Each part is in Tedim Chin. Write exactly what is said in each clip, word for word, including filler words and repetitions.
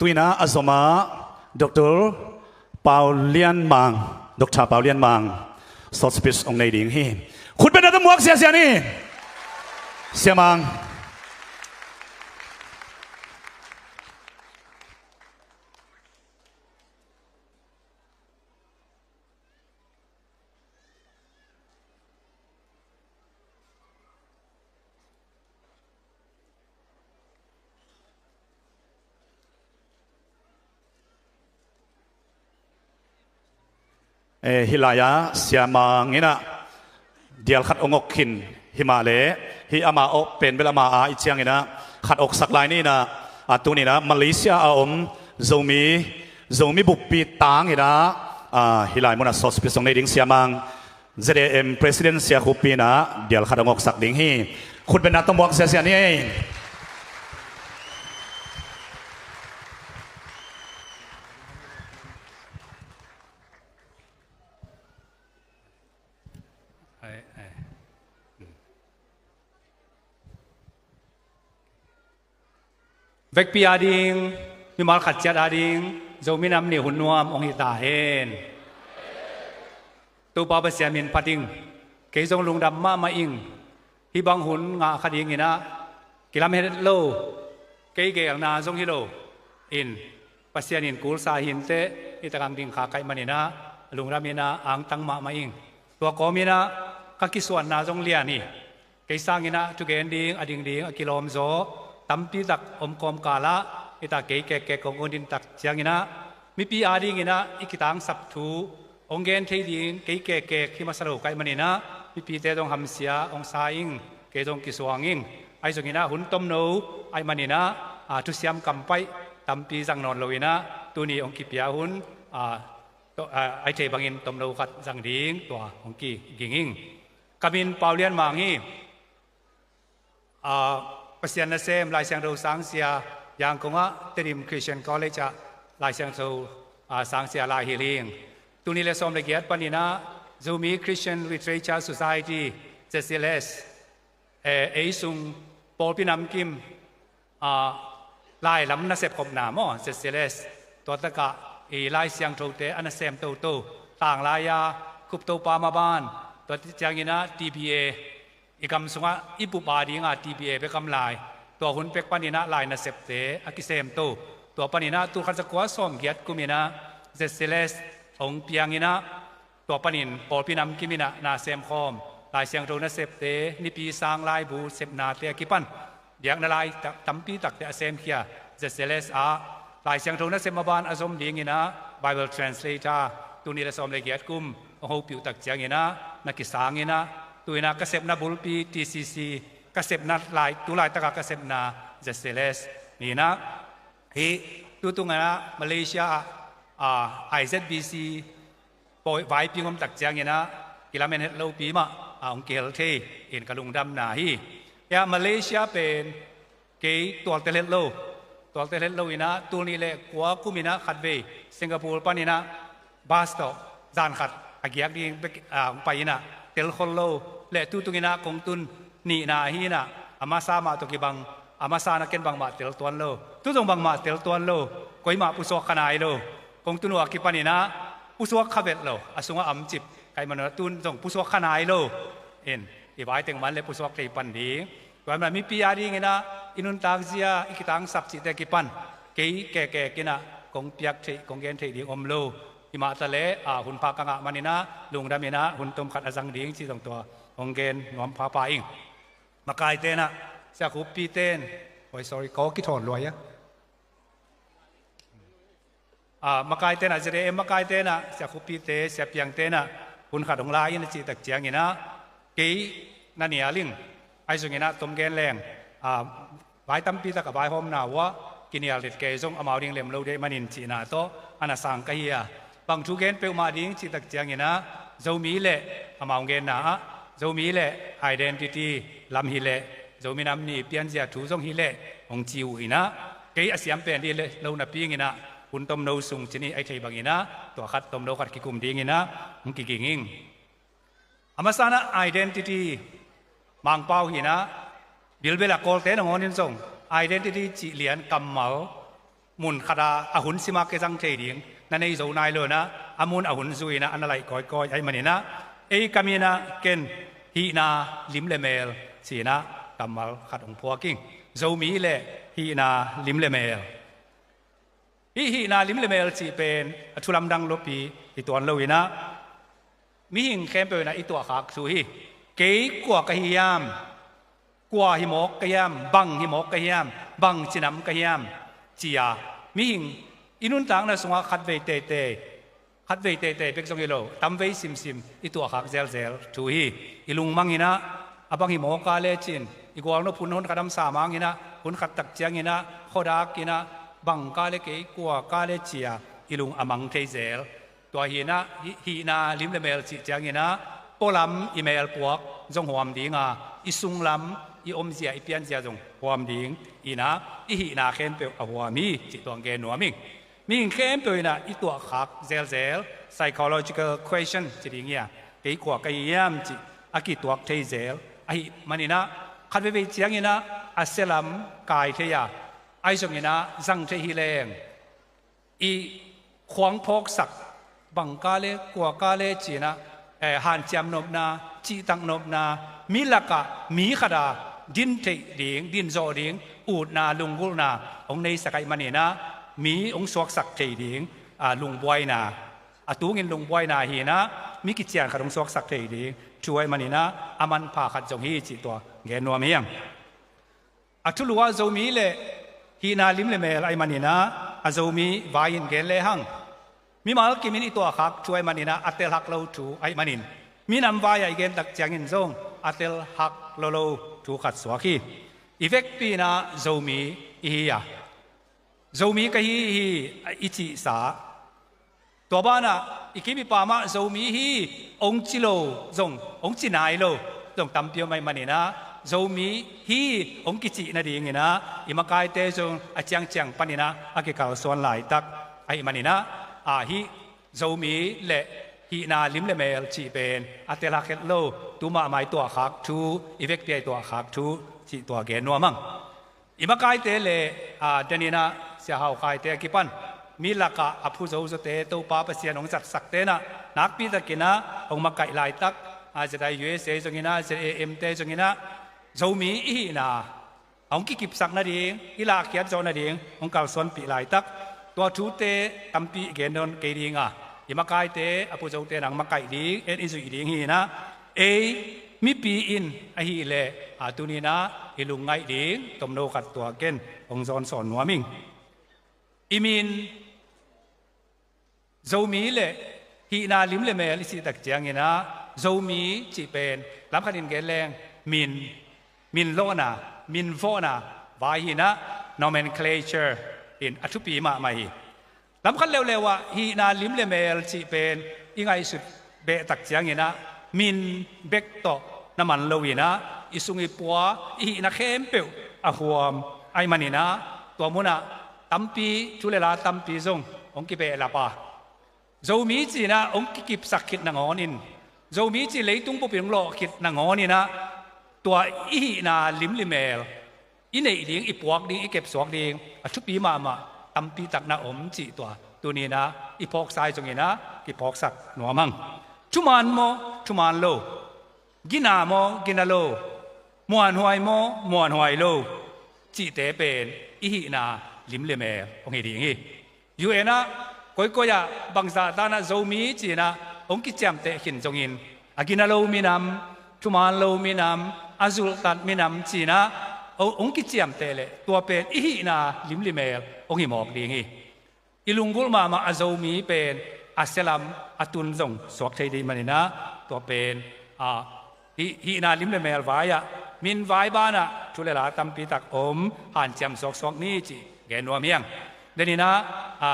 Tuina a zoma Doctor Pau Lian Mang, Doctor Pau Lian Mang, short speech hong nei ding hi. Khutbetna tawh muak ziahziah ni. Sia Mang. Eh, hih lai-ah Sia Mang in ah dial khat hong awk khin hi mah leh, hih ama awk pen bel ama a i ciangin ah khat awksak lai ni in ah, a tuni in ah Malaysia a om Zomi, Zomi buppi tang in ah, a, hih lai munah short speech hong nei ding Sia Mang, Z A M President Sia Khup in ah dial khat hong awksak ding hi. Khutbetna tawh muak ziahziah ni ei. Vekpi ading, mimal khat ciat ading, Zomi Nam Ni hun nuam hong hi ta hen. Topa Pasian min phat ing, kei zong lungdam mahmah ing, hih bang hun ngah kha ding in ah, kilam het lo, kei geelna zong hi lo in, Pasian in kulsa hi inteh, hih tak hong ding kha ka hih manin ah, lungdam in ah, angtang mahmah ing. Tua kawm in ah, ka kisuanna zong lian hi. Kei sangin ah thugen ding, a ding ding a kilawm zaw tampi tak om kawmkal ah, hih tak kei kekkek kong un ding tak ciangin ah, mipi adingin ah i kitangsap thu hong gen thei ding kei kekkek hi masa lo ka hih manin ah, mipite zong hamsia hong sa ing, kei zong kisuang ing. Ahi zongin ah hun tomno a hih manin ah, a, thusiam kam paih tampi zang nawn lo in ah, tuni hong kipia hun, a, to-, a, a hih theih bangin tomno khat zang ding tua hong kiging ing. Ka min Pau Lian Mang hi. A, Pasian nasem Lai Siangtho sangsia, Yangon ah Tedim Christian College ah Lai Siangtho, a, sangsia lai hilh ing. Tul nih le sawm le giat panin ah Zomi Christian Literature Society, Z C L S, eh, ei sung pawlpi namkim, a, lai lam nasep khopna maw, Z C L S, tua tak ah i Lai Siangthote a nasem toto, tanglai-a Khup Topa maban, tua ciangin ah T B A, i gam sungah i bup ading a T B A bek om lai, tua hun pek panin ah lai nasepte a kisemto, tua panin ah tul khat za kua sawm giat kum in ah Z C L S hong piang in ah, tua panin pawlpi namkim in ah na sem khawm, Lai Siangtho nasepte, Nipi sang laibu sepnate a kipan, biakna lai ta-, tampi takte a semkhia Z C L S ah, Lai Siangtho nasep maban a zom dingin ah Bible translator, tul nih le sawm le giat kum hong hopih uh tak ciangin ah na kisang in ah, tu in ah ka sepna bulpi T C C, ka sepna lai, tu laitak ah ka sepna Z C L S ni in ah, hih tu tung in ah Malaysia ah, a, I Z B C pawi vaiping om tak ciangin ah kilamen het lopi mah, a, hong kihel thei in ka lungdamna hi. Hih ah Malaysia pen kei tualtel het lo, tualtel het lo in ah tul nih le kua kum in ah khatvei Singapore panin ah bus tawh zan khat a giak ding bek, a, hong pai in ah tel khol lo, le tu tung in ah kong tun nihna hi in ah, a masa mah tawh kibang, a masa in ah ken bangmah tel tuan lo, tu zong bangmah tel tuan lo, koimah pusuak kha nai lo, kong tun uh a kipan in ah pusuak kha vet lo, a sungah a om cip ka hih man un ah tu zong pusuak kha nai lo in, i vai teng man le pusuak thei pan ding. Tua ahih manin mipi adingin ah i nuntak zia, i kitangsap cihte a kipan kei kekkek in ah kong piak theih, kong gen theih ding om lo. Himah ta leh, a, hun pha ka ngah manin ah lungdam in ah hun tom khat a zang ding cih zong tua hong gen nuam phapha ing. Makaite in ah, Sia Khup pite in, oi, sorry, ka kithon luai a. A, makaite in ah, Z A M makaite in ah, Sia Khup pite, Sia Piangte in ah hun khat hong la in a cih tak ciangin ah, kei na nial ing, ahi zongin ah tom gen leng, a, vai tampi tak a vaihawmna uh ah kinial tet kei zong amau ding lem lo ding ahih manin cihna tawh a na sang ka hi a. Bang thu gen peuhmah ding cih tak ciangin ah, Zomi le amau genna ah, Zomi le identity lam hi leh, Zomi Nam Ni pianzia thu zong hi leh hong ci uh in ah, kei a siam pen ding le lo napi ing in ah, hun tomno sung ci ni, a hih theih bangin ah tua khat tomno khat kikum dingin ah hong kiging ing. A masa in ah identity, Mangpau hi in ah, Bilbel a Kawlte nangawn in zong identity cih lian kammal mun khata a hun sima kizang thei ding na nei zo nai lo inah, a mun a hun zui inah a na laih kawikawi ahih maninah, ei ka minah ken hihna lim le mel cinah kammal khat hong phuak ing. Zomi le hihna lim le mel. Hih hihna lim le mel cih pen a thulamdang lopi hi tuan lo inah, mihing khempeuh inah i tuahkhak thu hi. Kei kua ka hi hiam? Kua hi mawk ka hiam? Bang hi mawk ka hiam? Bang cinam ka hiam? Ci-a mihing i nuntakna sungah khatvei teitei, khatvei teitei bek zong hi lo, tamvei simsim i tuahkhak zelzel thu hi. I lungmang inah a bang hi mawk a le cin, i gualnop hun hun khat a om sa mang inah, hun khat tak ciang inah khuadak inah bang ka le, kei kua ka le ci-a i lung a mang thei zel. Tua hi inah, hih, hihna lim le mel cih ciang inah pualam i mel puak zong huam ding a, i sunglam i omzia i pianzia zong huam ding inah, i hihna khempeuh a huam hi cih tuang gen nuam ing. Mihing khempeuh inah i tuahkhak zelzel, psychological question ci ding hi a, kei kua ka hi hiam cih a kituak thei zel ahih maninah, khat veivei ciang inah a sialam kai thei a, ahi zong inah zang thei hi leng, i khuang phawksak, bang ka le, kua ka le cinah, eh, hanciam nopna, cihtak nopna, mi lakah mi khata din theih ding, din zawh ding utna, lunggulhna hong neisak ahih maninah, mi hong suaksak thei ding, ah, lungbuaina, a tungin lungbuaina hi inah, mi kician khat hong suaksak thei ding thu ahih maninah a manpha khat zong hi cih tua gen nuam hi hang. A thulu ah Zomi le hihna lim le mel ahih maninah, a Zomi vai in gen lehang, mimal kimin i tuahkhak thu ahih maninah a telhak lo thu ahih manin, minam vai-ah i gen tak ciangin zong a telhak lolo thu khat suak hi. I vekpi inah Zomi i hi a, Zomi ka hi hi i cihsa, tua banah i kim i pam ah Zomi hi hong ci lo zong, hong ci nai lo zong tampi om ahih maninah, Zomi hi hong kicih nadinginah i makaite zong a ciangciang paninah a kikalsuan laitak ahih maninah, ah, hih Zomi le hihna lim le mel cih pen a telhak het lo, tu mahmah i tuahkhak thu, i vekpi a i tuahkhak thu cih tua gen nuam hang. I makaite le, aa, deninah Sia Hau Khaite a kipan mi lakah a phu zozote Topa Pasian hong zatsak tenah nakpi takinah hong makaih laitak, aa, Z I U S A zonginah, Z A M te zonginah Zomi i hihna hong kikipsak nading, i lahkhiat zawh nading hong kalsuanpih laitak. Tua thute tampi i gen nawn kei ding a, i makaite a phu zote nang makaih ding, en i zuih ding hi inah, ei mipi in ahileh, a, tuninah i lungngaih ding tomno khat tua ken hong zawnsawn nuam ing. I min Zomi le hihna lim le mel i cih tak cianginah Zomi cih pen lamkhat in gen leng min, min lawhna, min vawhna vai hinah, nomenclature in a thupi mahmah hi. Lamkhat leuleu ah hihna lim le mel cih pen i ngaihsut behtak cianginah min bek tawh na man loinah i sung i pua, i hihna khempeuh a huam ahih maninah tua munah tampi thu le la tampi zong hong kibehlap a, Zomi cinah hong kikipsak khit nangawnin, Zomi cih leitung bupin hong lawh khit nangawninah tua i hihna lim le mel i neih ding, i puak ding, i kepsuak ding a thupi mahmah tampi tak na om cih tua tuninah i phawksa i zonginah kiphawksak nuam hang. Thuman maw, thuman lo? Gina maw, gina lo? Muanhuai maw, muanhuai lo? Cihte pen i hihna lim le mel hong hi ding hi. U N ah koikoi ah bangzah tanah Zomi cinah hong kiciamteh khin zongin a gina lo minam, thuman lo minam, a zulhtat minam cinah hong, hong kiciamteh leh tua pen i hihna lim le mel hong hi mawk ding hi. I lunggulh mahmah a Zomi pen a sialam a tun zong suak thei ding maninah tua pen, a, hih, hihna lim le mel vai-ah min vai banah thu le la tampi tak om, hanciam suaksuak ni cih gen nuam hi hang. Deninah, a,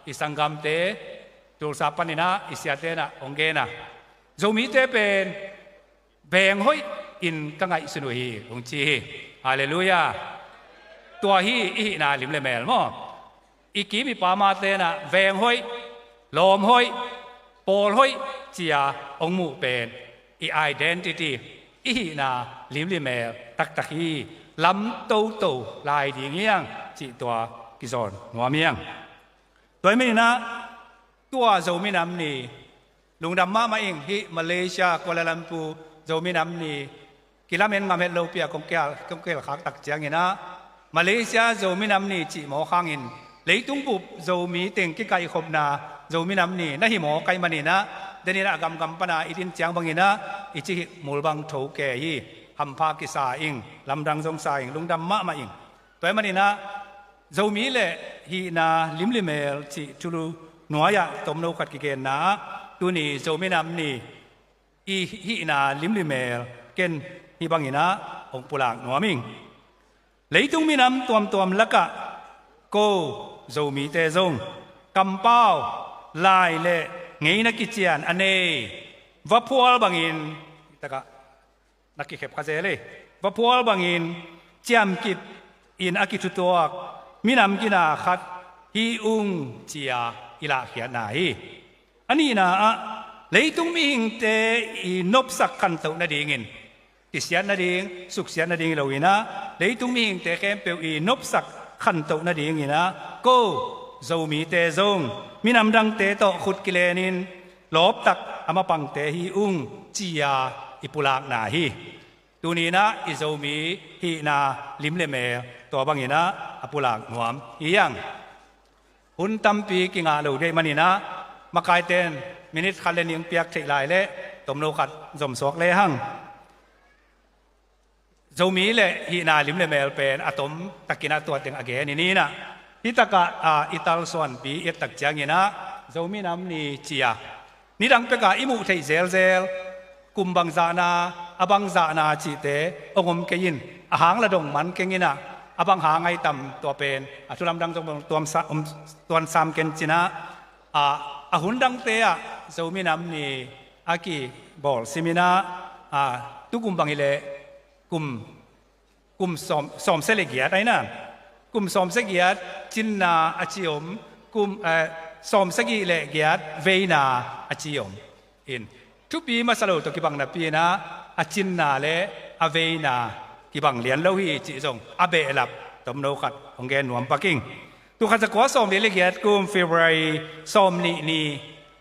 i sanggamte Tulsa paninah i siate inah hong gen a, Zomite pen veng hoih in ka ngaihsun uh hi, hong ci hi. Halleluiah. Tua hi i hihna lim le mel maw? I kim i pam a tenah veng hoih, lawm hoih, pawl hoih cia hong muh pen i identity, i hihna lim le mel taktak hi. Lam toto lai ding hi hang cih tua kizawn nuam hiang. Tua ahih maninah tua Zomi Nam Ni lungdam mahmah ing. Hih Malaysia Kuala Lumpur Zomi Nam Ni kilamen ngam het lopi-a kong kial, kong kial khak tak cianginah Malaysia Zomi Nam Ni cih mawk hangin leitung bup Zomi teng kikaihkhopna Zomi Nam Ni na hi mawk ahih maninah deninah a gamgam pana i din ciang banginah i cihik mul bang tho kei hi. Hampha kisa ing, lamdang zong sa ing, lungdam mahmah ing. Tua ahih maninah Zomi le hihna limlimel cih thulu nuai-ah tomno khat kigenna ah tuni Zomi Nam Ni i hihna limlimel ken hih banginah hong pulak nuam ing. Leitung minam tuamtuam lakah ko Zomite zong kampau, lai le ngeina kician a nei vaphual bangin, takah na kikhep kha zel ei. Vaphual bangin ciamkip in a kithutuak minam gina khat hi ung ci-a i lahkhiatna hi. A nihna ah leitung mihingte i nopsak khantoh nadingin, kisiat nading, suksiat nading hi loinah leitung mihingte khempeuh i nopsak khantoh nadinginah ko Zomite zong minam dangte tawh khut kilenin lawptak a mapangte hi ung ci-a i pulakna hi. Tuninah i Zomi hihna lim le mel tua banginah a pulak nuam hi hang. Hun tampi kingah lo deih maninah makaiten minit khat le nih piak theih lai leh tomno khat zomsuak lehang. Zomi le hihna lim le mel pen a tom takinah tua teng a gen i ninah, hih takah a, i talsuanpi i et tak cianginah Zomi Nam Ni ci-a nidang peka i muh theih zelzel, kum bangzahna, a bangzahna cihte hong om kei in, a hang la dong man kenginah a bang hang ai tam tua pen a thulamdang zong tuamsa, om, tuansam ken cinah, a, a hun dangte ah Zomi Nam Ni a kibawl siminah, a, tukum bang hileh kum, kum sawm, sawmsia le giat aina. Kum sawmsia giat cinna a ci om, kum, eh, sawmsagih le giat veina a ci om. In, thupi masa lo tawh kibang napi inah a cinna le a veina kibang lian lo hi cih zong a behlap tomno khat hong gen nuam pak ing. Tul khat za kua sawmli le giat kum February sawmnih ni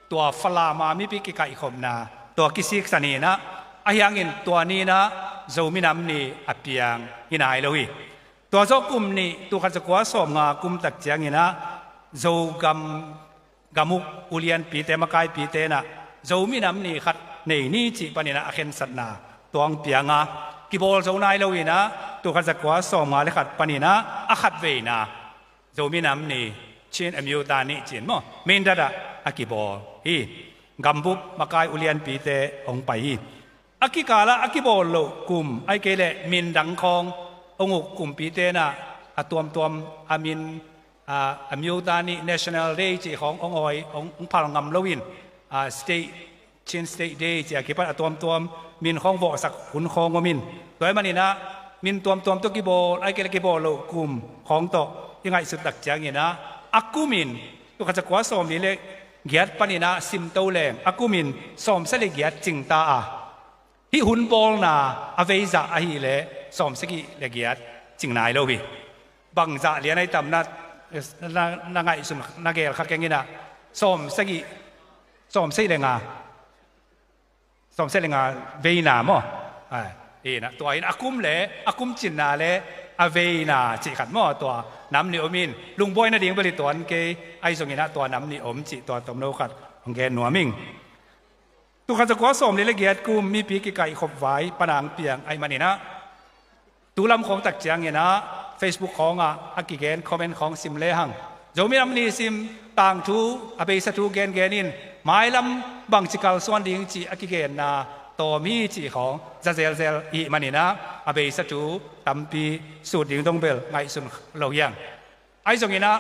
tua Falam a mipi kikaihkhopna tua kisiksan inah, ahi hangin tua ni inah Zomi Nam Ni a piang hi nai lo hi. Tua zawh kum nih tul khat za kua sawmnga kum tak cianginah Zogam gamuk ulianpite, makaipite inah Zomi Nam Ni khat nei ni cih paninah a khensatna tuang pianga kibawl zo nai lo inah tul khat za kua sawmnga le khat paninah a khatveina Zomi Nam Ni, Chin Amyotha Ni ci-in maw, Mindat ah a kibawl hi. Gambup makai ulianpite hong pai hi. A kikalah a kibawl loh kum, ahih kei leh min dang khawng hong uk kumpite inah a tuamtuam a min, a, Amyotha Ni National Day cih khawng hong awi, hong, hong phal ngam loin, a, State, Chin State Day ci-a kipan a tuamtuam min khawng vawhsak hun khawng om in. Tua ahih maninah min tuamtuam tawh kibawl, ahih kei leh kibawl loh kum khawng tawh i ngaihsut tak cianginah a kumin tul khat za kua sawmli le giat paninah simto leng a kumin sawmsia le giat cingta a, hih hun bawlna a veizah ahih leh sawmsagih le giat cing nai lo hi. Bangzah lian ai tam na, na, na ngaihsun na geel kha kenginah sawmsagih, sawmsagih le nga, sawmsagih le nga veina maw? Ai, inah tua in a kum le a kum cinna le a veina cih khat maw, tua nam nih om in, lungbuai nading bel hi tuan kei, ahi zonginah tua nam nih om cih tua tomno khat hong gen nuam ing. Tul khat za kua sawmli le giat kum mipi kikaihkhop vai pana hong piang ahih maninah tu lam khawng tak cianginah Facebook khawngah a kigen comment khawng sim lehang, Zomi Nam Ni sim, tangthu, a beisa thu gengen in, mailam bangci kalsuan ding cih a kigenna tawm hi cih khawng za zelzel ihih maninah a beisa thu tampi sut ding dong bel ngaihsun lo hiang. Ahi zonginah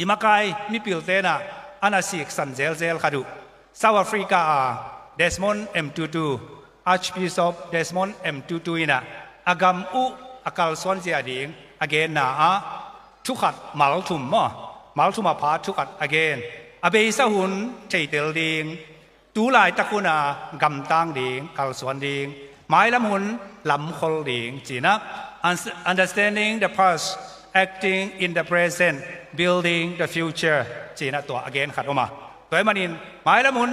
i makai mipilte inah a na siksan zelzel khat uh South Africa a Desmond M Tutu, Archbishop Desmond M Tutu inah a gam uh a kalsuan zia ding a genna ah thukhat malthum maw, malthum a pha thukhat a gen. A beisa hun theitel ding, tu laitak huna gamtang ding, kalsuan ding, mailam hun lamkhol ding cinah, uns-, understanding the past Acting in the present, building the future, ci-in ah tua a gen khat om a. Tua ahih manin mailam hun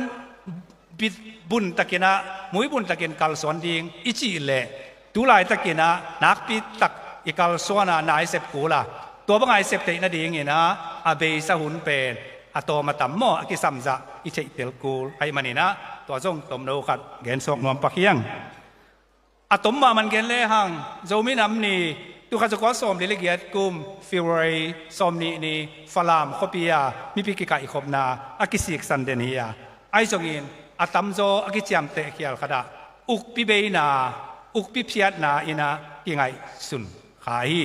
bit buntakin ah, mui buntakin kalsuan ding i cih leh, tu laitakin ah nakpi tak i kalsuan a, na i sep kul a, tua banga i sep theih nadingin ah a beisa hun pen a tawm a tam maw, a kisam zah i theihtel kul ahih manin ah tua zong tomno khat gen suak nuam pak hi ing. A tom mahmah in gen lehang, Zomi Nam Ni, tul khat za kua sawmli le giat kum February sawmnih ni Falam khuapi a mipi kikaihkhopna a kisiksan den hi a, ahi zongin a tamzaw a kiciamteh khial khat ah ukpi beina, ukpi phiatna in ah kingaihsun kha hi.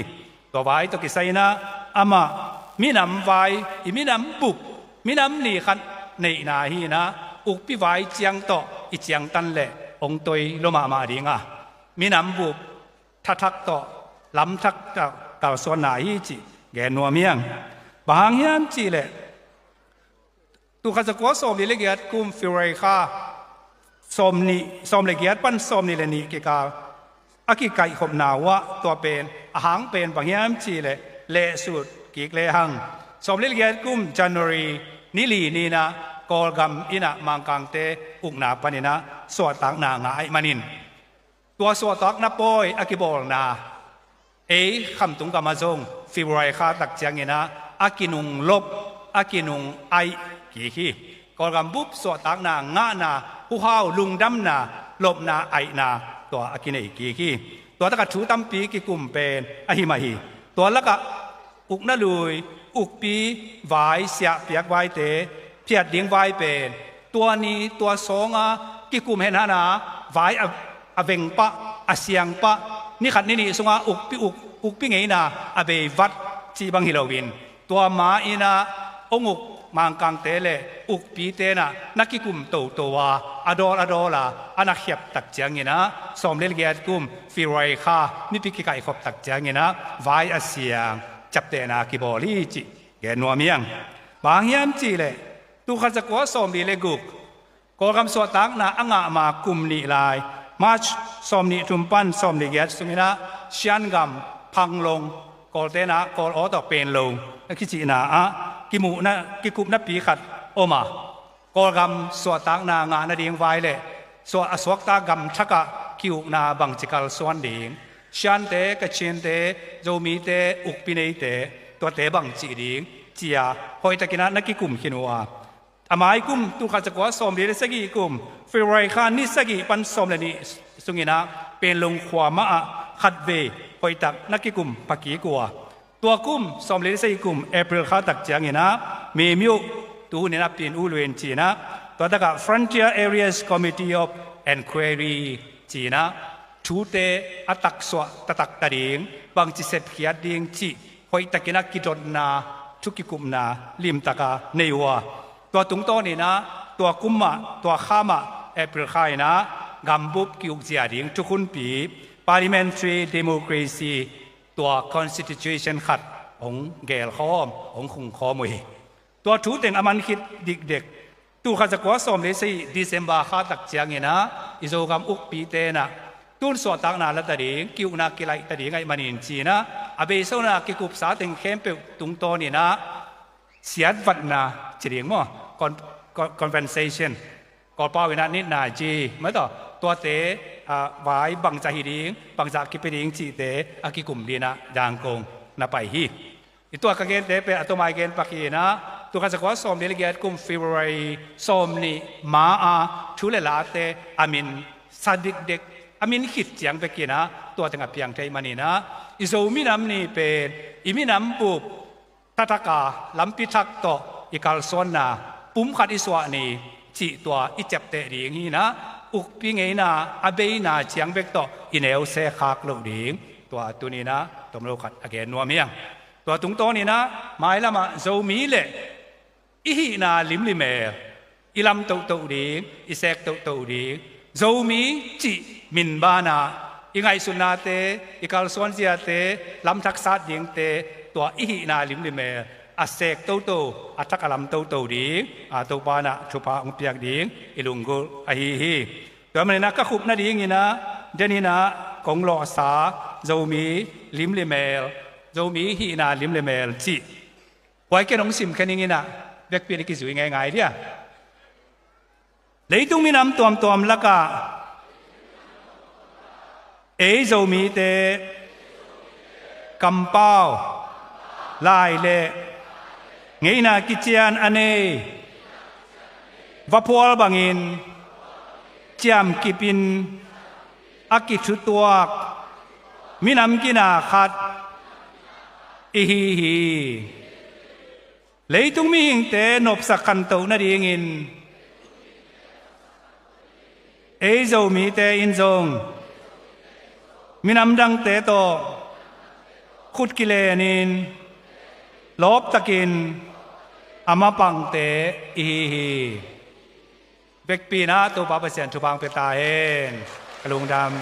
Tua vai tawh kisai-in ah amah minam vai, i minam bup, minam ni khat neihna hi-in ah ukpi vai ciang tawh i ciangtan leh hong toi lua mahmah ding a, minam bup thathak tawh, lamthak tawh kalsuanna hi cih gen nuam hi ing. Bang hang hiam cih leh, tul khat za kua sawmli le giat kum February kha sawmnih, sawm le giat pan sawmnih le nih kikal a kikaihkhopna uh ah, tua pen a hang pen bang hiam cih leh, lehsut kik lehang, sawmli le giat kum January ni li ni-in ah Kawlgam in ah Mangkangte ukna panin ah suahtakna ngah ahih manin, tua suahtakna pawi a kibawlna, ei Khamtung gamah zong February kha tak ciangin ah a kinunglop, a kinungaih kik hi. Kawlgam bup suahtakna ngahna, huhau, lungdamna, lopna, aihna, tua a kinei kik hi. Tua takah thu tampi kikum pen ahi mah hi. Tua lakah ukna lui, ukpi vai, siah piak vaite phiat ding vai pen tua ni tua sawnga kikum henhana, vai a, a veng pah, a siang pah, ni khat ni nih sunga ukpi, uk, ukpi ngeina a bei vat cih bang hi loin, tua ma-in ah hong uk Mangkangte le ukpite in ah na kikum toto a, a dawl a dawl a, a na khiap tak ciangin ah sawmli le giat kum February kha mipi kikaihkhop tak ciangin ah vai a siang ciaptehna kibawl hi cih gen nuam hi ing. Bang hang hiam cih leh, tul khat za kua sawmli le guk Kawlgam suahtakna a ngah ma kum nih lai, March sawmnih thum pan sawmnih giat sungin ah Shan gam Panglong, Kawlte in ah Kawl aw tawh Panglong a kicihna ah kimuhna, kikupnapi khat om a, Kawlgam suahtakna ngah nading vai le suah, a suakta gam thak ah ki-ukna bangci kalsuan ding, Shante, Kachinte, Zomite, ukpi neite, tuate bangci ding, ci-a hoihtakin ah na kikum khin uh a, a mai kum, tul khat za kua sawmli le sagih kum February kha ni sagih pan sawm le nih sungin ah Panglong khua mah ah khatvei hoihtak na kikum pha kik uh a, tua kum sawmli le sagih kum April kha tak ciangin ah Mei Myung, tu hun in ah Pyin Oo Lwin ci-in ah, tua takah Frontier Areas Committee of Inquiry ci-in ah thute a taksuah taktak ta ding, bangci sepkhiat ding cih hoihtakin ah kidotna, thu kikupna limtak a nei uh a, tua tungtawnin ah tua kum mah, tua kha mah April kha in ah gambup ki-ukzia ding thukhunpi, parliamentary democracy, tua constitution khat hong gelkhawm, hong khungkhawm uh hi. Tua thu teng a man khit dikdek, tul khat za kua sawmli sagih December kha tak ciangin ah i Zogam ukpite in ah tun suahtakna la ta ding, ki-ukna kilaih ta ding ahih manin ci-in ah a beisona kikupsa teng khempeuh tungtawnin ah siatvatna ci ding maw, con-, con-, compensation, Kawlpau in ah nitna ci mah tawh, tuate, ah, vai bangzah hi ding, bangzah kipia ding cihte a kikum dingin ah Yangon na pai hi. I tua ka gente pen a tawmai gen pak hi-in ah, tul khat za kua sawmli le giat kum February sawmnih ma-a thu le late a min sa dikdek, a min khit ciang bekin ah tua teng a piang thei manin ah, i Zomi Nam Ni pen i minam bup thathak a, lampi thak tawh i kalsuanna pum khat i suah ni cih tua i ciapteh ding hi-in ah, ukpi ngeina a beina ciang bek tawh i neu se khak loh ding, tua tuni-in ah tomno khat a gen nuam hi ing. Tua tungtawnin ah mailam ah Zomi le i hihna limlimel i lam toto ding, i sek toto ding, Zomi cih min banah i ngaihsutnate, i kalsuanziate, lamthak sat dingte, tua i hihna limlimel a sek toto, a thak a lam toto ding, a, Topa in ah thupha hong piak ding i lunggulh ahi hi. Tua manin ah ka khup nadingin ah, den in ah kong lawhsa Zomi limlimel, Zomi hihna lim le mel cih, huai ken hong sim khe ning in ah, vekpi in i kizui ngeingai dia. Leitung minam tuamtuam lakah ei Zomite kampau, lai le ngeina kician a nei vaphual bangin ciamkipin a kithutuak minam gina khat i hi hi. Leitung mihingte nopsak khantoh nadingin ei Zomite in zong minam dangte tawh khut kilenin lawptakin a mapangte i hi hi. Vekpi in ah Topa Pasian thupha hong pia ta hen. Ka lungdam.